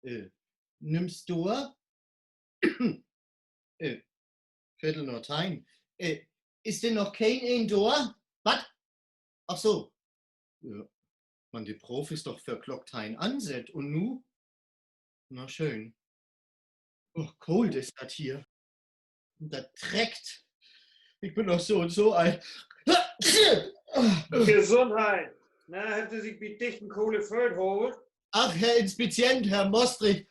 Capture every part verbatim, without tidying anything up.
Äh, nimmst dor? Äh, Viddel na teihn. Äh, is denn noch keen een dor? Wat? Ach so. Ja. Man, de Proov is doch för Klock teihn ansett. Un nu? Na schöön. Och, koolt is dat hier. Un dat treckt. Ik bün doch so un so al. Gesundheit. Na, hebbt Se sik bi dichten kole Fööt haalt? Ach, Herr Inspizient, Herr Mostrich,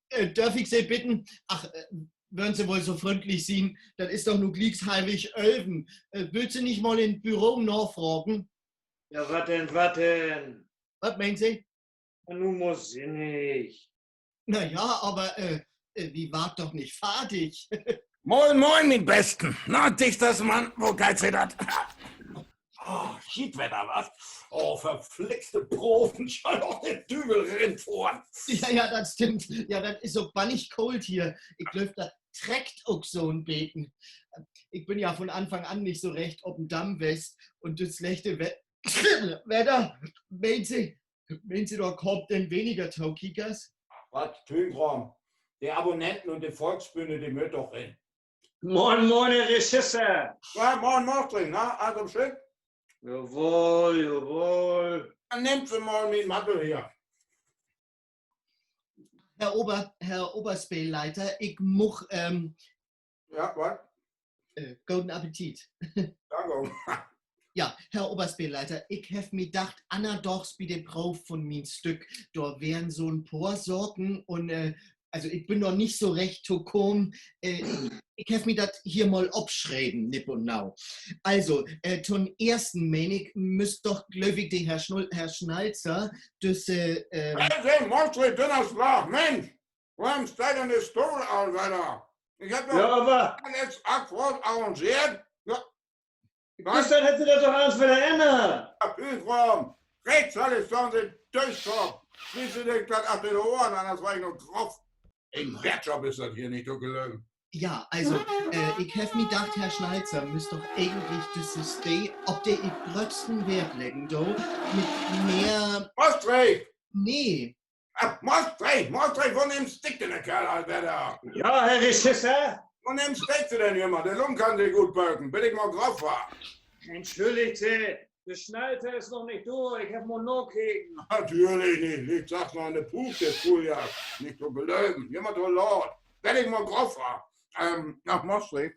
äh, dörf ik Se bidden? Ach, äh, wörrn Se woll so fründlich sien, dat is doch nu glieks halvig ölven. Äh, wüllt Se nich mal in't Büro nafragen? Ja, wat denn, wat denn? Wat meent Se? Na, nu mal sinnig. Na ja, aver, äh, äh, wi warrt doch nich fardig. Moin, moin, mien Besten. Na, Dichtersmann, wo geiht Se dat? Oh, Schietwedder, wat? Oh, verflixte Proven, schall doch de Düvel rinfohren. Ja, ja, dat stimmt. Ja, dat is ok bannig koolt hier. Ik glööv, dat treckt ok so'n beten. Ik bün ja von Anfang an nich so recht op den Damm west un düt slechte We-, Wedder, meent Se, meent Se, dor kaamt denn weniger Tokiekers? Wat Tüünkraam. De Abonnenten un de Volksbühne, de mööt doch rin. Moin, moin, Herr Regisseur. Ja, moin, Mostring, na, allens schick? Jawoll, jawoll. Denn nehmt Se mal mien Mantel hier. Herr Ober-, Herr Oberspeelleiter, ik much, ähm, Ja, wat? Äh, goden Appetit. Danke. Ja, Herr Oberspeelleiter, ik heff mi dacht, annerdaags bi de Proov von mien Stück, dor weren so'n poor Saken un, äh, also ik bün noch nich so recht to kamen, äh, ik heff mi dat hier mal opschreven, nipp un nau. Also, äh, to'n eersten, meen ik, müss doch, glööv ik, de Herr Schnul-, Herr Schnalzer, düsse, ähm, Hey, Se, Mostring, Dünnerslag, Minsch! Worüm steiht denn de Stohl al wedder? Ik heff doch Ja, aver allens akkraat arrangeert. Ja. Güstern hett sik dat doch allens wedder ännert. Ja, Tüünkraam. Rechts hett Se sien Döösjob. Schließt Se sik dat achter de Ohren, anners warr ik noch groff. En Wertjob is dat hier, nich to glöven. Ja, also, äh, ik heff mi dacht, Herr Schnalzer müss doch egentlich düsse Steed, op de ik gröttsten Weert leggen do, mit mehr Mostring! Nee. Ach, Mostring, Mostring, wo nimmst du den Kerl al wedder? Ja, Herr Regisseur? Wo nimmst du den jümmer? De Lung kann sik goot böken, bün ik mal groff, wa? Entschulligt Se, de Schnalzer is noch nich dor, ik heff mal nakeken. Natürlich nich, ik sag noch in de Puuf, de Schuljahr. Nich to glöven, jümmer to laat. Bün ik mal groff, wa? Ähm, na, Mostring.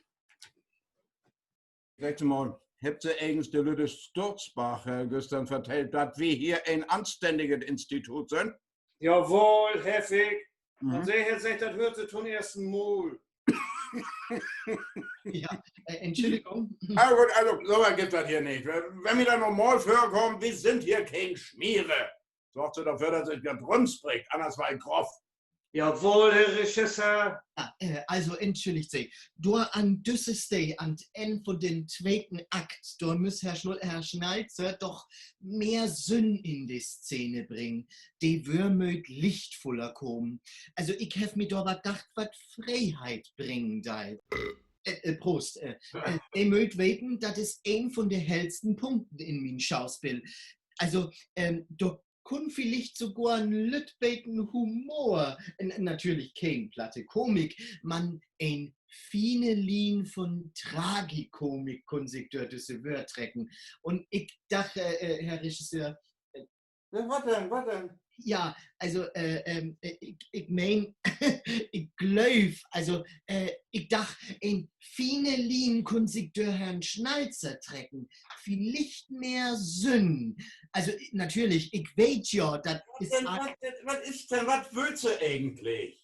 Seggt Se mal, hebbt Se egens de lütte Sturzbach, äh, güstern vertellt, dat wi hier en anstänniget Institut sünd? Jawoll, heff ik. Mhm. Un Se hett seggt, dat höört Se to'n eersten Mal. Ja, äh, Entschuldigung. Also goot, also, so wat gifft dat hier nich. Wenn wi denn noch mal vörkaamt, wi sünd hier keen Schmiere. Sorgt Se dorför, dat Se dat rümspreekt, anners warr ik groff. Jawoll, Herr Regisseur. Ja, äh, also, entschulligt Se. Dor an düsse Steed, an't Enn von den tweeten Akt, dor müss Herr Schnul-, Herr Schnalzer doch mehr Sünn in de Szene bringen. De Wöör mööt lichtvuller kamen. Also, ik heff mi dor wat dacht, wat Freeheit bringen deit. Äh, äh, Prost. Äh, äh, Se mööt weten, dat is een von de hellsten Punkten in mien Schauspill. Also, ähm, dor kunn villicht sogor en lütt beten Humor, n-, natürlich keen platte Komik, man en fiene Lien von Tragikomik kunn sik dör düsse Wöör trecken. Un ik dach, äh, äh, Herr Regisseur, äh, Ja, wat denn, wat denn? Ja, also, äh, ähm, äh, ik, ik meen, ik glööv, also, äh, ik dach, en fiene Lien kunn sik dör Herrn Schnalzer trecken. Villicht mehr Sünn. Also, natürlich, ik weet ja, dat Wat is denn, wat, wat is denn, wat wüllt Se egentlich?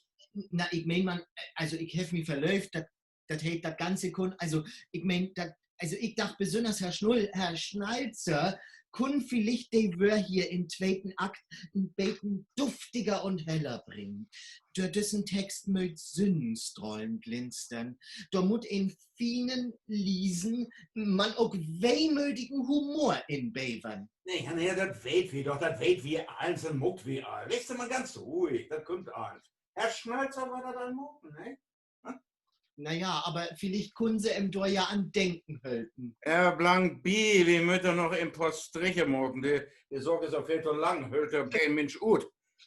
Na, ik meen, man, also, ik heff mi verlöövt, dat, dat heet, dat Ganze kunn, also, ik meen, dat, also, ik dach besünners, Herr Schnul-, Herr Schnalzer kunn villicht de Wöör hier in'n tweeten Akt en beten duftiger un heller bringen. Dör düssen Text mööt Sünnenstrahlen glinstern. Dor mutt en fienen, liesen, man ok wehmötigen Humor in bevern. Nee, nee, dat weet wi doch, dat weet wi allens, dat maakt wi all. Wees Se man ganz ruhig, dat kummt allens. Herr Schnalzer warrt dat all maken, ne? Na ja, aver villicht kunn se em dor ja an denken helpen. Ja, blangenbi, wi mööt noch en poor Striche maken. De, de Saak is al veel to lang, höllt keen Minsch ut.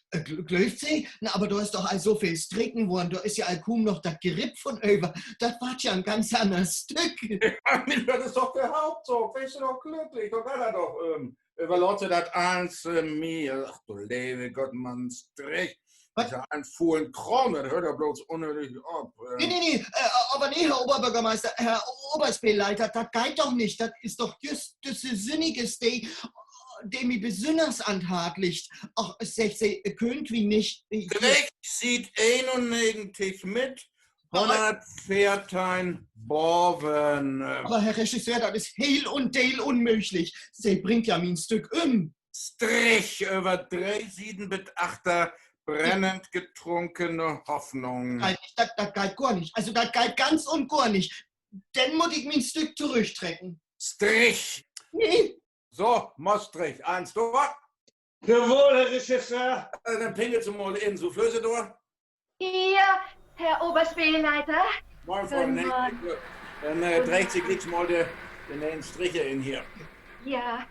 Äh, gl-, glöövt Se? Na, aver dor is doch al so veel stricken worrn, dor is ja al kuum noch dat Geripp vun över. Dat warrt ja en ganz anner Stück. Ja, Minsch, dat is doch de Hauptsaak. Wees Se doch glücklich, dor geiht dat doch üm. Överlaat Se dat allens, äh, mi. Ach du leve Gott, Mann, Strich. Wat? Dat is ja en fulen Kraam, dat höört ja bloots unnödig op. Nee, nee, nee, äh, aver nee, Herr Oberbürgermeister, Herr Oberspeelleiter, dat geiht doch nich. Dat is doch jüst düsse Sünnige Steed, de mi besünners an't Hart liggt. Ach, seggt Se, köönt wi nich, äh, hier Streek, Siet eenunnegentig mit, hunnertveerteihn baven. Aver Herr Regisseur, dat is heel un deel unmööglich. Se bringt ja mien Stück üm. Streek över dree Sieden bet achter, brennend getrunkene Hoffnung. Geiht nich, dat, dat geiht gor nich. Also, dat geiht ganz un gor nich. Denn mutt ik mien Stück torüchtrecken. Streek. Nee. So, Maastricht, allens dor? Jawoll, Herr Regisseur. Äh, denn pingelt Se mal in, Soufflöse dor. Hier, Herr Oberspeelleiter. Moin, Fro Guten Morgen. Denn, äh, dreegt Se glieks mal de, de ne'en Striche in hier. Ja.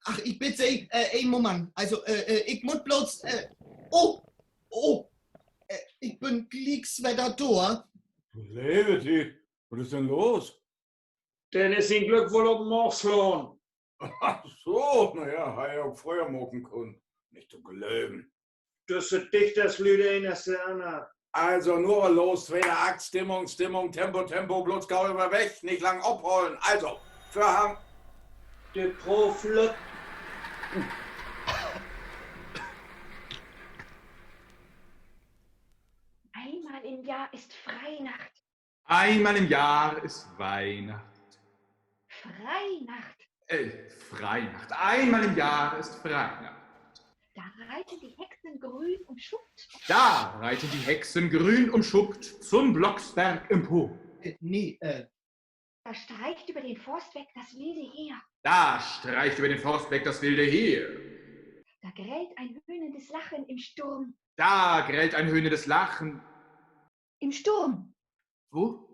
Ach, ik bidd Se, äh, en Moment. Also, äh, äh, ik mutt bloots, äh, oh, oh, äh, ik bün glieks wedder dor. Leve Tiet, wat is denn los? Denn is sien Glück woll op 'n Maag slaan. Ach so, na ja, harr he ok fröher maken kunnt. Nich to glöven. Düsse Dichterslüüd, een na de anner. Also, nu aver los, tweede Akt, Stimmung, Stimmung, Tempo, Tempo, bloots gau över weg, nich lang ophollen. Also, Vörhang. De Proov lütt. Einmal im Jahr ist Freinacht. Einmal im Jahr ist Weihnacht. Freinacht. Äh, Freinacht. Einmal im Jahr ist Freinacht. Da reiten die Hexen grün umschuppt. Da reiten die Hexen grün umschuppt zum Blocksberg empor. Äh, nee, äh, Da streicht über den Forst weg das wilde Heer. Da streicht über den Forst weg das wilde Heer. Da grellt ein höhnendes Lachen im Sturm. Da grellt ein höhnendes Lachen. Im Sturm. Wo?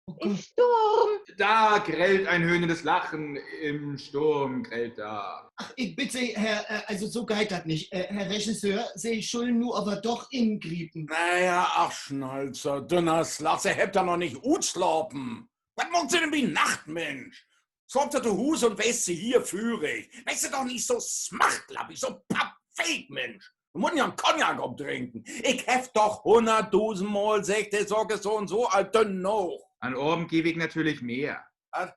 Oh Gott. Im Sturm. Da grellt ein höhnendes Lachen, im Sturm grellt da. Ach, ik bidd Se, Herr, äh, also so geiht dat nich. Äh, Herr Regisseur, Se schullen nu aver doch ingriepen. Na ja, ach, Schnalzer, Dünnerslag, Se hebbt doch noch nich utslapen. Wat maakt Se denn bi Nacht, Minsch? Slaapt Se to Huus un weest Se hier fürig. Weest Se doch nich so smachtlappisch, so pappweek, Minsch. Wi mutten ja 'n Cognac opdrinken. Ik heff doch hunnertdusend Mal seggt, de Saak is so un so al dünn noog. An'n Avend geev ik natürlich mehr. Wat?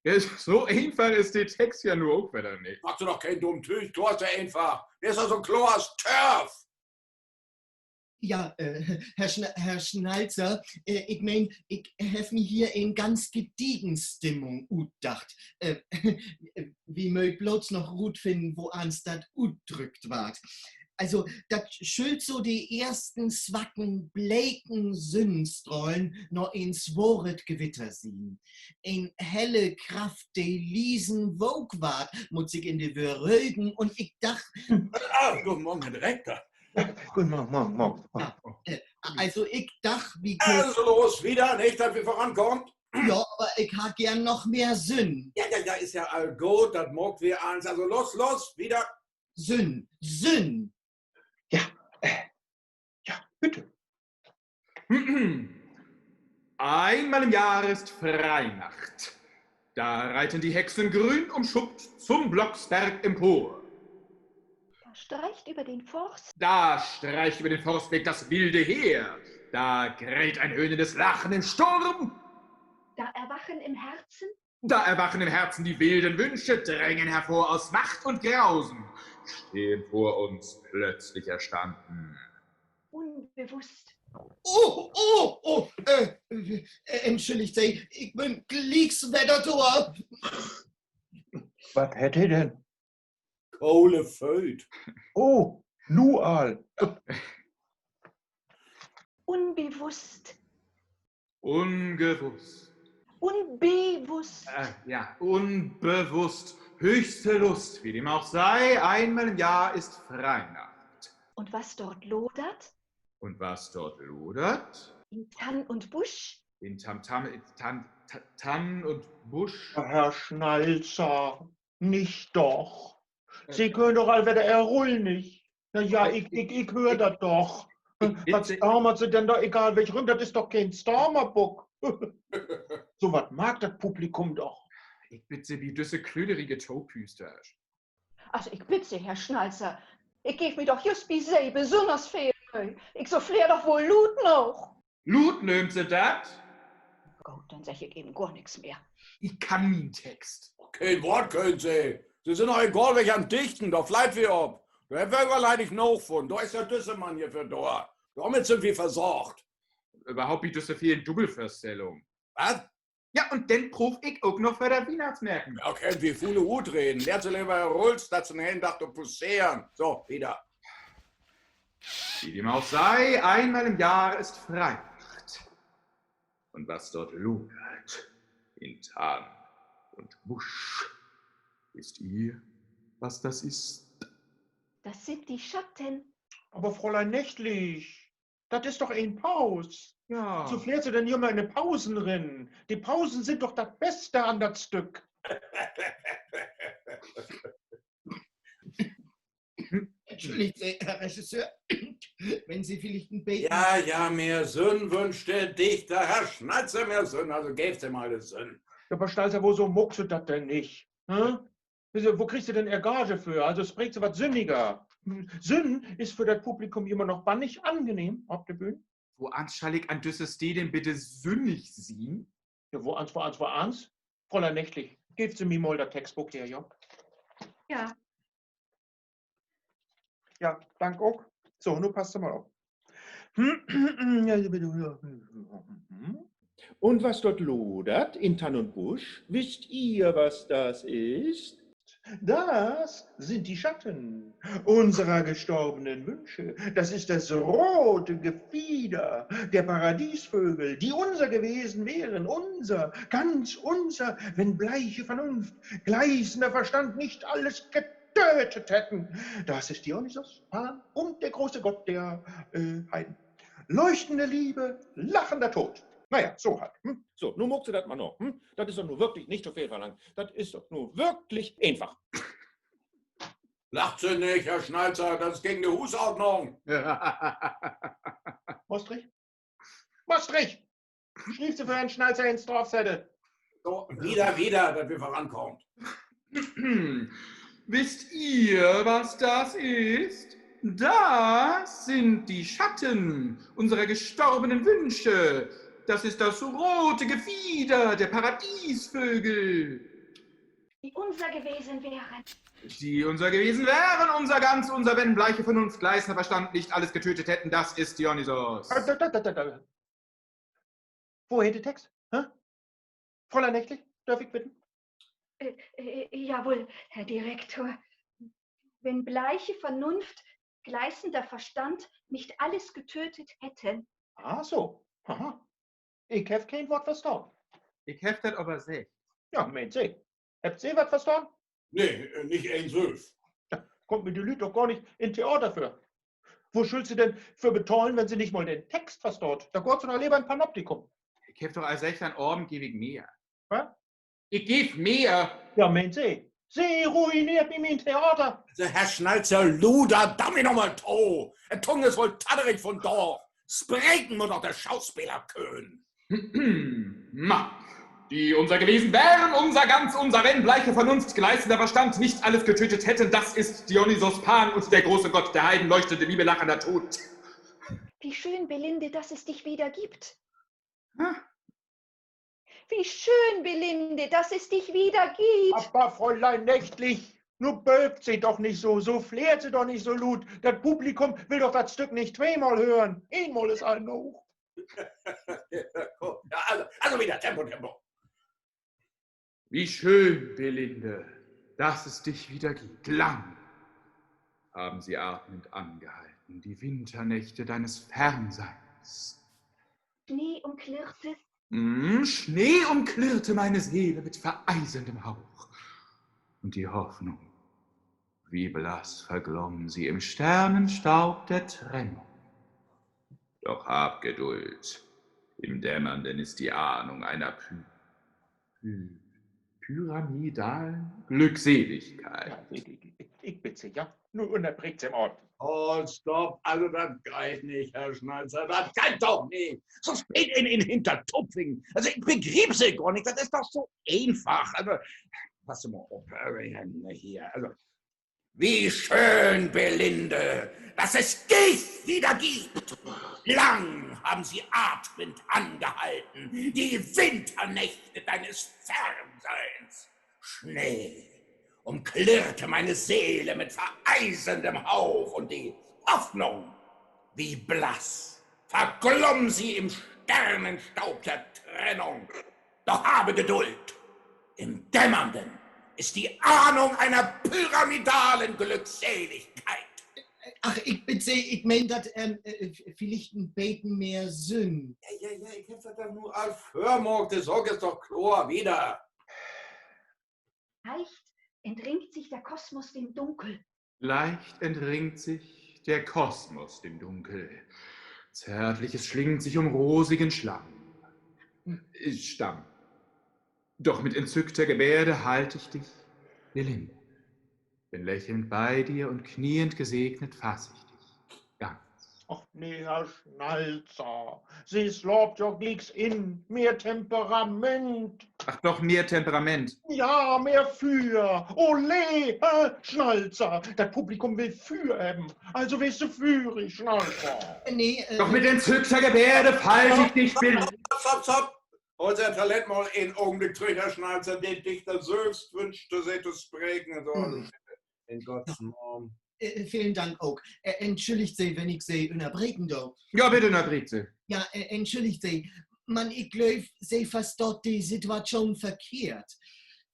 Ja, so eenfach is de Text ja nu ok wedder nich. Maak Se doch keen dumm Tüüg, kloor is dat eenfach. De is doch so kloor as Törf. Ja, äh, Herr Schna-, Herr Schnalzer, äh, ik meen, ik heff mi hier en ganz gediegen Stimmung utdacht. Äh, wi mööt bloots noch rutfinnen, woans dat utdrückt warrt. Also, dat schüllt so de eersten swacken, bleken Sünnenstrahlen na en sworet Gewitter sien. En helle Kraft, de liesen waak warrt, mutt sik in de Wöör rögen un ik dach, Ah, guden Morgen, Herr Direkter. Ja, guden Morgen, Morgen, Morgen. Ja, äh, also ik dach, wi köönt Also los, wieder, nich, dat wi vörankaamt. Ja, aver ik harr geern noch mehr Sünn. Ja, ja, ja, is ja all goot, dat maakt wi allens. Also los, los, wieder. Sünn, Sünn. Ja, äh, ja, bitte. Einmal im Jahr ist Freinacht. Da reiten die Hexen grün umschuppt zum Blocksberg empor. Da streicht über den Forst Da streicht über den Forstweg das wilde Heer. Da grellt ein höhnendes Lachen im Sturm. Da erwachen im Herzen Da erwachen im Herzen die wilden Wünsche, drängen hervor aus Macht und Grausen, stehen vor uns plötzlich erstanden. Unbewusst. Oh, oh, oh, äh, äh, entschulligt Se, ik bün glieks wedder dor. Wat hett he denn? Kole Fööt. Oh, nu al. Unbewusst. Ungewusst. Unbewusst. Äh, ja, unbewusst. Höchste Lust, wie dem auch sei, einmal im Jahr ist Freinacht. Und was dort lodert? Un wat dor luert? In Tann un Busch. In Tam-, Tam-, in Tann, Ta-, Tann un Busch. Herr Schnalzer, nich doch. Se köönt doch al wedder Ehr Rull nich. Na ja, ik, ik, ik höör dat doch. Wat staamert Se denn dor, egal welk Rüüm, dat is doch keen Staamerbook. So wat mag dat Publikum doch. Ik bidd Se, bi düsse klöterige Topüstersch. Also, ik bidd Se, Herr Schnalzer, ik geev mi doch jüst bi Se besünners veel Möh. Ik souffleer doch woll luut noog. Luut nöömt Se dat? Goot, denn segg ik even gor nix mehr. Ik kann mien Text. Keen Woort köönt Se. Se sünd doch egal welk an Dichten, dor fleit wi op. Dor hebbt wi över leidig noog vun. Dor is ja düsse Mann hier för dor. Dormit sünd wi versorgt. Överhaupt bi düsse velen Dubbelvörstellungen. Wat? Ja, un denn proov ik ok noch för dat Wiehnachtsmärken. Ja, köönt wi fuule utreden. Lehrt Se lever Ehr Rull, statt den helen Dag to poseeren. So, wieder. Wie dem auch sei, einmal im Jahr ist Freinacht. Und was dort lungert in Tann und Busch, wisst ihr, was das ist? Das sind die Schatten. Aver Fräulein Nächtlich, dat is doch en Paus. Ja. Wo flehrt Se denn hier mal in de Pausen rin? De Pausen sünd doch dat Beste an dat Stück. Entschuldigt, äh, Herr Regisseur, wenn Sie vielleicht ein bisschen Ja, ja, mehr Sünn wünscht de Dichter. Herr Schnalzer, mehr Sünn, also geevt Se mal de Sünn. Ja, aver Schnalzer, woso maakt Se dat denn nich? Hä? Wieso, wo kriegt Se denn Ehr Gage för? Also spreekt Se wat sünniger. Sünn is för dat Publikum jümmer noch bannig angenehm op de Bühn. Woans schall ik an düsse Steed denn bitte sünnig sien? Ja, woans, woans, woans? Fräulein Nächtlich, geevt Se mi mal dat Textbook her, ja? Ja. Ja, dank ok. So, nu passt Se mal op. Und was dort lodert in Tann und Busch, wisst ihr, was das ist? Das sind die Schatten unserer gestorbenen Wünsche. Das ist das rote Gefieder der Paradiesvögel, die unser gewesen wären, unser, ganz unser, wenn bleiche Vernunft, gleißender Verstand nicht alles getötet hätten. Das ist Dionysos, Pan und der große Gott der, äh, Heiden. Leuchtende Liebe, lachender Tod. Na ja, so halt. Hm? So, nu maakt Se dat mal na. Hm? Dat is doch nu würklich nich to veel verlangt. Dat is doch nu würklich eenfach. Lacht Se nich, Herr Schnalzer, dat is gegen de Huusordnung. Mostrich? Mostrich! Schrievt Se för Herrn Schnalzer en Strafzettel. So, wieder, wieder, dat wi vörankaamt. Wisst ihr, was das ist? Das sind die Schatten unserer gestorbenen Wünsche. Das ist das rote Gefieder der Paradiesvögel. Die unser gewesen wären. Die unser gewesen wären, unser ganz, unser, wenn bleiche Vernunft, gleißender Verstand nicht alles getötet hätten, das ist Dionysos. Äh, da, da, da, da, da. Wo heet de Text? Hä? Fräulein Nächtlich, dörf ik bidden? Äh, äh, jawohl, Herr Direktor. Wenn bleiche Vernunft, gleißender Verstand nicht alles getötet hätten. Ah, so. Aha. Ik heff keen Woort verstahn. Ik heff dat aver seggt. Ja, meent Se. Hebbt Se wat verstahn? Nee, äh, nich eens sülvst. Ja, kummt mi de Lüüd doch gor nich in Theater vör. Wo schüllt Se denn för betahlen, wenn Se nich mal den Text verstaht? Dor gaht Se doch lever in Panoptikum. Ik heff doch al seggt, an'n Avend geev ik mehr. Wat? Ik geev mehr. Ja, meent Se. Se ruineert mi mien Theater. Se, Herr Schnalzer, luder, dammi noch mal to. De Tung is woll tatterig vundaag. Spreken mutt doch de Schauspeler könen. Ma, die unser gewesen wären, unser ganz, unser wenn bleiche Vernunft, gleißender Verstand nicht alles getötet hätten, das ist Dionysos, Pan und der große Gott der Heiden, leuchtende Liebe, lachender Tod. Wie schön, Belinde, dass es dich wieder gibt. Wie schön, Belinde, dass es dich wieder gibt. Aver Fräulein Nächtlich, nu bölkt Se doch nich so, souffleert Se doch nich so luut. Dat Publikum will doch dat Stück nich tweemal hören. Eenmal is al noog. Ja, also, also wieder, Tempo, Tempo. Wie schön, Belinde, dass es dich wieder gibt. Lang haben sie atmend angehalten, die Winternächte deines Fernseins. Schnee umklirrte Mm, Schnee umklirrte meine Seele mit vereiselndem Hauch. Und die Hoffnung, wie blass verglomm sie im Sternenstaub der Trennung. Doch hab Geduld. Im Dämmernden ist die Ahnung einer Py-, Py-, pyramidalen Glückseligkeit. Ja, ik, ik, ik, ik bitt Se, ja? Nu ünnerbreekt Se em ok. Oh, stopp. Also, dat geiht nich, Herr Schnalzer. Dat geiht doch nich. So spät in, in Hintertupfingen. Also, ik begriep Se gor nich. Dat is doch so eenfach. Also, passen Se mal op. Äh, hier, also, wie schön, Belinde, dass es dich wieder gibt. Lang haben sie atmend angehalten, die Winternächte deines Fernseins. Schnell umklirrte meine Seele mit vereiserndem Hauch und die Hoffnung, wie blass, verglomm sie im Sternenstaub der Trennung. Doch habe Geduld. Im Dämmernden ist die Ahnung einer pyramidalen Glückseligkeit. Ach, ik bitt Se, ik meen dat, ähm, äh, v-, villicht en beten mehr Sünn. Ja, ja, ja, ik heff dat doch nu al vörmaakt, de Saak is doch kloor, wieder. Leicht entringt sich der Kosmos dem Dunkel. Leicht entringt sich der Kosmos dem Dunkel. Zärtliches schlingt sich um rosigen Schlamm. Stamm. Doch mit entzückter Gebärde halt ich dich, Belinde. Bin lächelnd bei dir und kniend gesegnet fass ich dich ganz. Och nee, Herr Schnalzer, Se slaapt jo glieks in. Mehr Temperament. Ach doch, mehr Temperament. Ja, mehr Füer. Ole, Herr Schnalzer, dat Publikum will Füer hebben. Also wees Se fürig, Schnalzer. Nee, äh, doch mit entzückter Gebärde fass ich dich, Belinde. Stopp, stopp, stopp. Holt Se dat Talent mal en Ogenblick trüch, Herr Schnalzer. De Dichter sülvst wünscht Se to spreken. Also, in Gotts Naam. Äh, velen Dank ok. Äh, entschülligt Se, wenn ik Se ünnerbreken do. Ja, bitte ünnerbreekt Se. Ja, äh, entschülligt Se. Man ik glööv, Se verstaht de Situatschoon verkehrt.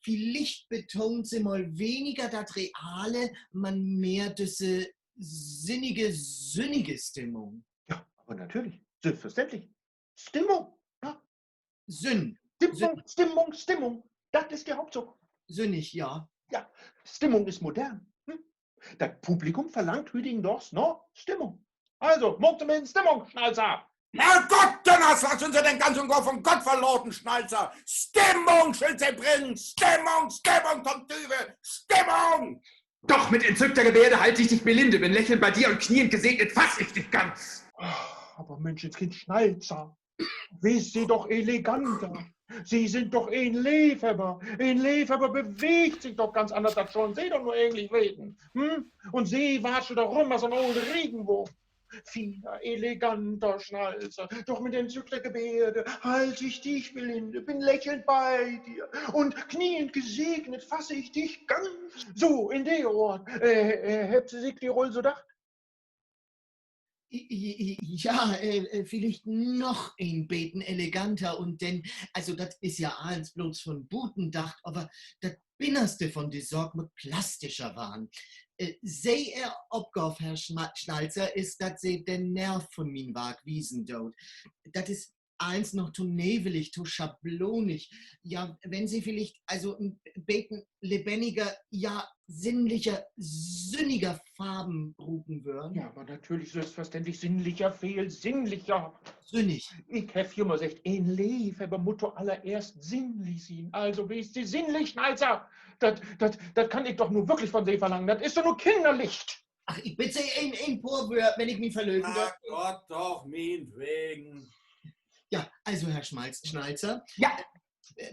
Villicht betoont Se mal weniger dat Reale, man mehr düsse sinnige, sünnige Stimmung. Ja, aver natürlich. Sülvstverständlich. Stimmung. Ja. Sünn. Stimmung, Stimmung, Stimmung. Dat is de Hauptsaak. Sünnig, ja. Ja, Stimmung is modern. Hm? Dat Publikum verlangt hüdigendaags na Stimmung. Also, maakt Se mal en Stimmung, Schnalzer! Herrgott Dünnerslack, sünd Se denn ganz un gor von Gott verlaten, Schnalzer? Stimmung schüllt Se bringen! Stimmung, Stimmung, to'n Düvel! Stimmung! Doch mit entzückter Gebärde halt ich dich, Belinde, bin lächelnd bei dir und kniend gesegnet fass ich dich ganz. Ach, aver Minschenskind, Schnalzer, wees Se doch eleganter. Se sünd doch en Leefhebber. En Leefhebber beweegt sik doch ganz anners, dat schullen Se doch nu egentlich weten. Hm? Un Se watschelt doch rüm as en olen Regenboog. Fiener, eleganter Schnalzer, doch mit entzückter Gebärde halt ich dich, Belinde, bin lächelnd bei dir und kniend gesegnet fass ich dich ganz. So, in de Oort, äh, äh, hebbt Se sik de Rull so dacht? Ja, äh, äh, villicht noch en beten eleganter un denn, also dat is ja allens blots von buten dacht, aver dat Binnerste von de Saak mutt plastischer warrn. Äh, Se Ehr Opgaav, Herr Schma-, Schnalzer, is, dat Se den Nerv von mien Wark wiesen doot. Dat is allens noch to nevelig, to schablonig. Ja, wenn Se villicht, also, en beten lebenniger, ja, sinnlicher, sünniger Farven bruken wörrn. Ja, aver natürlich, sülvstverständlich sinnlicher, veel sinnlicher. Sünnig. Ik heff jümmer seggt, en Leefhebber mutt to allereerst sinnlich sien. Also, weest Se sinnlich, Schnalzer. Dat, dat, dat kann ik doch nu würklich von Se verlangen. Dat is doch nu kinnerlich. Ach, ik bitt Se, en, en poor Wöör, wenn ik mi verlöven dörv. Gott doch, mientwegen. Ja, also, Herr Schmalz-, Schnalzer, ja,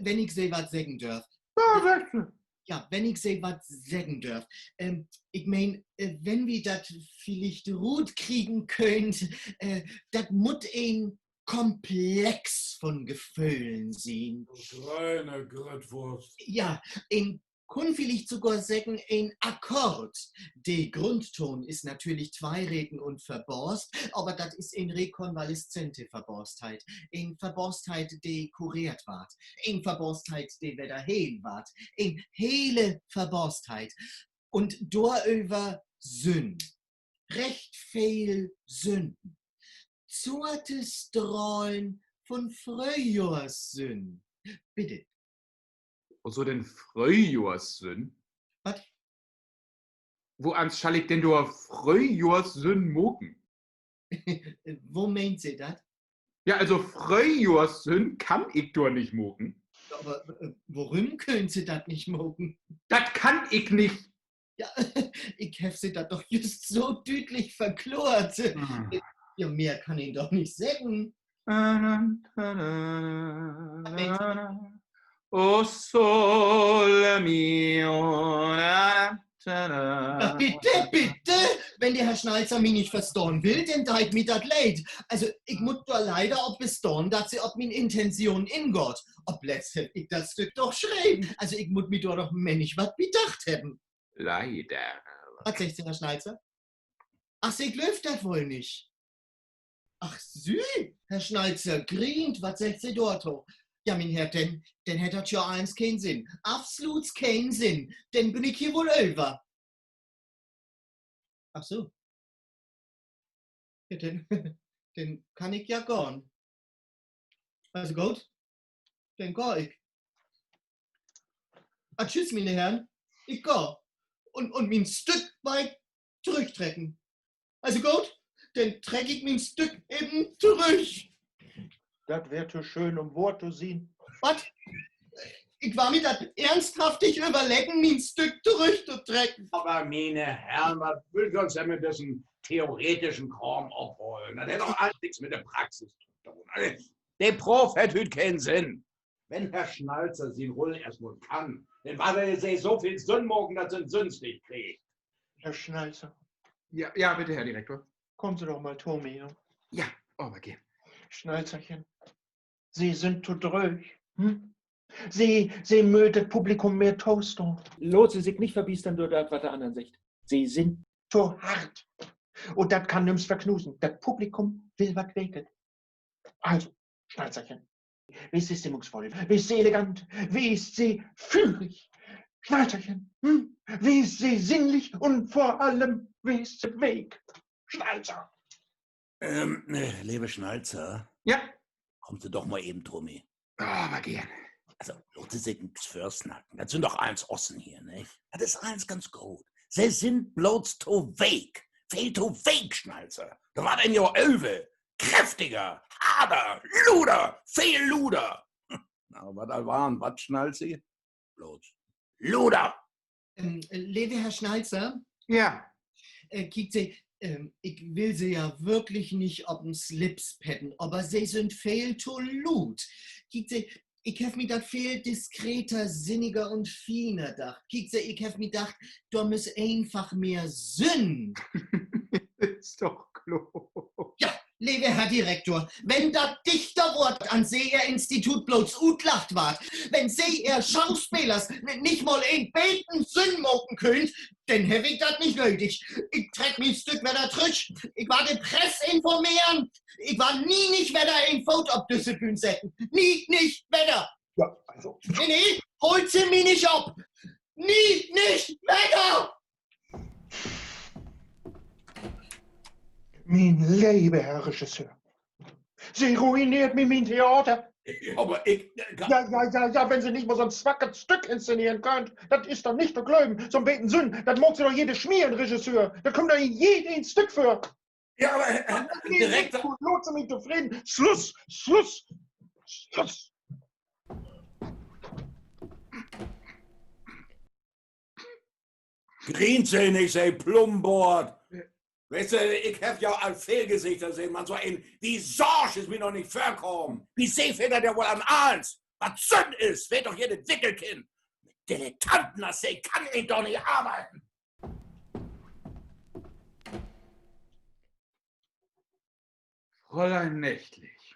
wenn ik Se wat seggen dörv. Ja, seggt Se. Ja, wenn ik Se wat seggen dörv. Ähm, ik meen, äh, wenn wi dat villicht rutkriegen köönt, äh, dat mutt en Komplex von Geföhlen sien. Gröne Grüttwurst. Ja, en kunn villicht sogor seggen, en Akkord. De Grundton is natürlich tweireten un verbaast, aver dat is en rekonvaleszente Verbaastheit. En Verbaastheit, de kureert warrt. En Verbaastheit, de wedder heel warrt. En hele Verbaastheit. Un doröver Sünn. Recht veel Sünn. Zarte Strahlen von Fröhjohrssünn. Bitte. Woso denn Fröhjohrssünn? Wat? Woans schall ik denn dor Fröhjohrssünn maken? Wo meent Se dat? Ja, also Fröhjohrssünn kann ik dor nich maken. Aver, äh, worüm köönt Se dat nich maken? Dat kann ik nich. Ja, ik heff Se dat doch jüst so düütlich verkloort. Hm. Ja, mehr kann een doch nich seggen. O sole mio, na, na, na, na. Na, bitte, bitte! Wenn de Herr Schnalzer mi nich verstahn will, denn deit mi dat leed. Also, ik mutt dor leider op bestahn, dat Se op mien Intentionen ingaht. Opletzt heff ik dat Stück doch schreven. Also, ik mutt mi dor doch männig wat bi dacht hebben. Leider. Wat seggt Se, Herr Schnalzer? Ach, Se glöövt dat woll nich. Ach, Sü, Herr Schnalzer grient, wat seggt Se dorto? Ja, mien Herr, denn, denn hett dat ja allens keen Sinn. Absolut keen Sinn. Denn bün ik hier woll över. Ach so. Ja, denn, denn kann ik ja gahn. Also goot, denn gah ik. Ah, tschüss, miene Herren, ik gah. Un, un mien Stück weit torüchtrecken. Also goot, denn treck ik mien Stück even torüch. Dat weer to schöön, üm wohr to sien. Wat? Ik warr mi dat eernsthaftig överleggen, mien Stück torüchtotrecken. Aver miene Herren, wat wüllt wi uns denn mit düssen theoretischen Kraam ophollen? Dat hett doch allens nix mit de Praxis to doon. Also, de Proov hett hüüt keen Sinn. Wenn Herr Schnalzer sien Rull eerstmal kann, denn warrt he Se so veel Sünn maken, dat Se en Sünnstich kriegt. Herr Schnalzer. Ja, ja, bitte, Herr Direkter. Kaamt Se doch mal to mi, ja? Ja, aver geern. Schnalzerchen, Se sünd to dröög. Hm? Se, Se mööt dat Publikum mehr tostahn. Laat Se sik nich verbiestern dör dat, wat de annern seggt. Se sünd to hart. Un dat kann nüms verknusen. Dat Publikum will wat Weekes. Also, Schnalzerchen, wees Se stimmungsvoll, wees Se elegant, wees Se fürig. Schnalzerchen, hm? Wees Se sinnlich un vör allem wees Se week. Schnalzer! Äh, leve Schnalzer. Ja? Kaamt Se doch mal even to mi. Aver geern. Also, laat Se sik nix vörsnacken. Dat sünd doch allens Ossen hier, nich? Dat is allens ganz goot. Se sünd blots to week. Veel to week, Schnalzer. Dor warrt een ja över. Kräftiger, harder, luder, veel luder. Na, wat al warrn, wat, Schnalzi? Blots luder! Leve Herr Schnalzer? Ja. Kiekt Se, ik will Se ja würklich nich op den Slips pedden, aver Se sünd veel to luut. Kiekt Se, ik heff mi dat veel diskreter, sinniger un fiener dacht. Kiekt Se, ik heff mi dacht, dor müss eenfach mehr Sünn. Is doch kloor. Ja, leve Herr Direkter, wenn dat Dichterwoort an Se Ehr Institut blots utlacht warrt, wenn Se Ehr Schauspelers nich mal en beten Sünn maken köönt, denn heff ik dat nich nödig. Ik treck mien Stück wedder trüch. Ik warr de Press informeren. Ik warr nie nich wedder en Foot op düsse Bühn setten. Nie nich wedder. Nee, nee, hoolt Se mi nich op. Nie nich wedder! Mien leve Herr Regisseur, Se ruineert mi mien Theater. Aver ik, ja, ja, ja, wenn Se nich mal so'n swacket Stück inszeneren köönt, dat is doch nich to glöven. So'n beten Sünn, dat maakt Se doch jede Smier, Regisseur. Dat kummt doch in jedeen Stück vör. Ja, aver, Herr Direkter, laat Se mi tofreden. Sluss, Sluss, Sluss. Grient Se nich, Se Plumboort. Weetst du, ik heff ja al veel Gesichter sehn, man so en Visage is mi noch nich vörkamen. Wi seht dat ja woll an allens. Wat Sünn is, weet doch jedet Wickelkind. Mit Dilettanten as Se kann een doch nich arbeiden. Fräulein Nächtlich.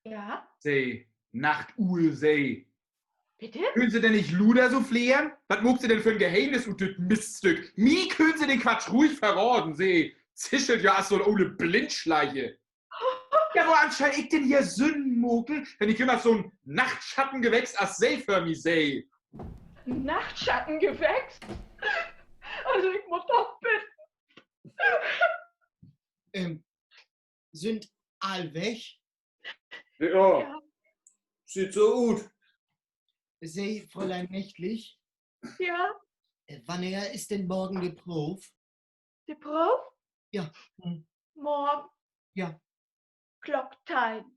Ja? Se, Nachtuul, Se. Bitte? Köönt Se denn nich luder suffleren? Wat maakt Se denn för 'n Geheemnis ut düt Miststück? Mi köönt Se den Quatsch ruhig verraden, Se zischelt ja as so'n ole Blindschleiche. Ja, woans schall ik denn hier Sünn maken, wenn ik jümmers so'n Nachtschattengewächs as Se vör mi seh? Nachtschattengewächs? Also, ik mutt doch bidden. Sünd all weg? Ja, süht so ut. Se, Fräulein Nächtlich? Ja? Wannehr is denn morgen de Proov? De Proov? Ja. Morgen. Ja. Klock teihn.